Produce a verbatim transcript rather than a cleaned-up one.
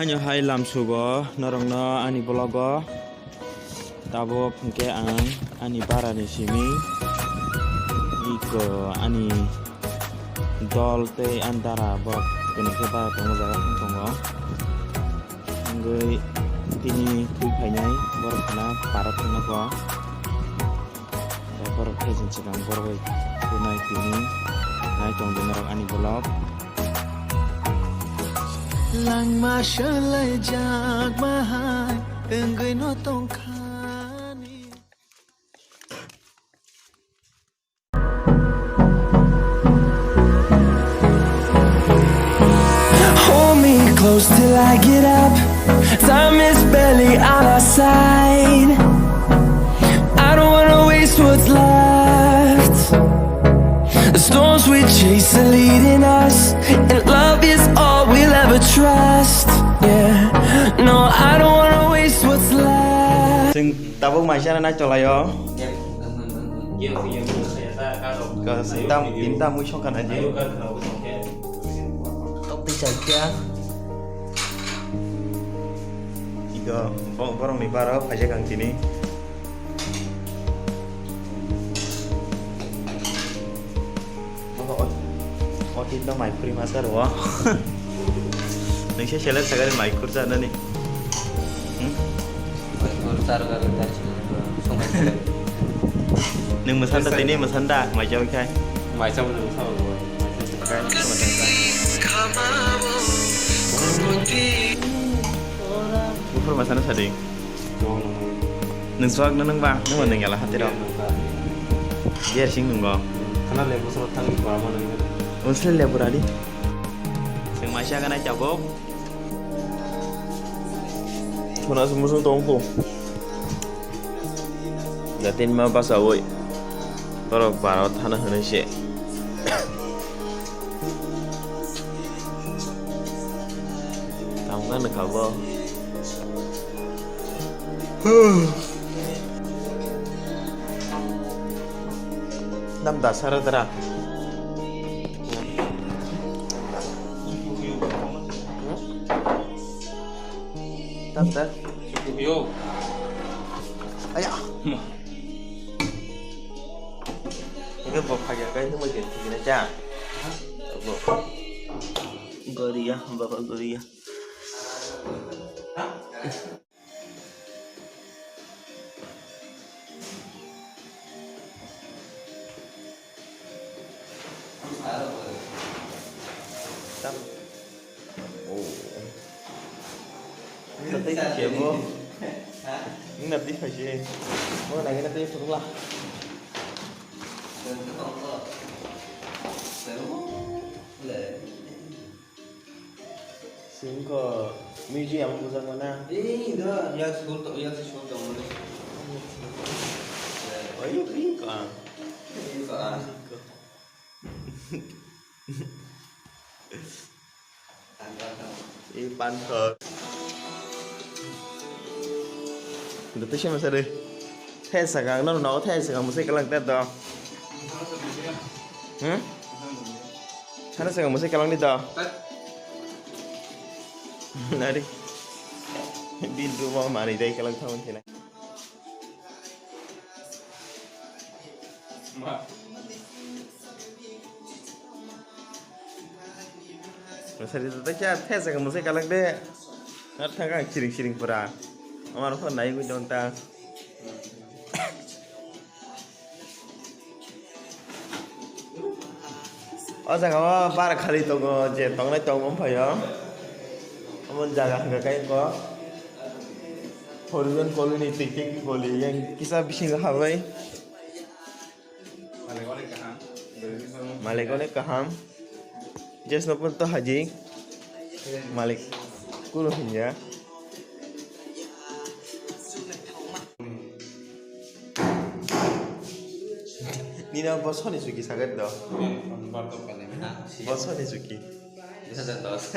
Ani hai lamsugo norokno ani vlog o. Tabuk hwnkhe ang ani barani simi iko ani dol tei ani dara borok kwnwi khe bara tongo jaga thang tongo. Wngwi tini thwi phainai borok khna para thangna kho. Borok khe chwng swkang borok bai khwnai tini nai tong di norok ani vlog. Langma swlaijak bahai wngwi no tongkhani. Hold me close till I get up. Time is barely on our side. I don't wanna waste what's left. The storms we chase are leading us, and love is all we'll ever trust. Yeah, no, I don't wanna waste what's left. Chwng tabuk maisano nai cholaio. Ko sinta tinta mui songkha naji. Tok tei chai kya? Iko bo-, borokni baro phaijak ang tini. Oho, o, o tin no mai phuri masa rwo. Nungse seler sagari mai khur sa nani. Hmm? Mai khur sar gari tai sini. Nung masanda tini masanda mai jao khai. Mai jao nung sa bo. Buphur masana sadi. Nung suak na nung ba, nung nung yala hati rok. Biar sing nung go. Khana lebu soro thang di pama nung. Unsle lebu radi. Sing masya kana chabok. Khana sumur sung tongko. Jatin ma basa oi. Borok baro thana hwnwi se. Tamkha nokha bo. Nam dasara dara. Tam da. Yo. Aya. Ma. Ini bo phagya kai himai den thigina cha. Bo. Goriya, baba goriya. Tam. Oh. Ini nanti siapa? Ini nanti siapa? Mau nanya nanti sekolah. Singko museum bujak mana? Eh, ida, ya school to, ya school to mana? Ayo, singko. Singko, ah. Singko. Tanggal, tanggal. Eh, panthor. Ito siya masari. Thai sakang, no, no, thai sakang, musik lang teto. Hmm? Hana sanga musai kalang di to. Nari. Bin tu mau mari dai kalang thaun thina. Masari to kya the sanga musai kalang de. Ngat thang kang siring siring pura. Amar phone nai gwi dong ta. O jaga o bar khali tongo, je tongnai tongma wngphaio. Omo jaga hwnkha khe ko Horizon Colony, Tik Tik Colony, yang kisa bisingo habai. Malik onek kaham. Jesno pun to haji. Malik. Kulo hinya. Nina bo soni suki sagat do. Bo soni suki. Dua hajar dos.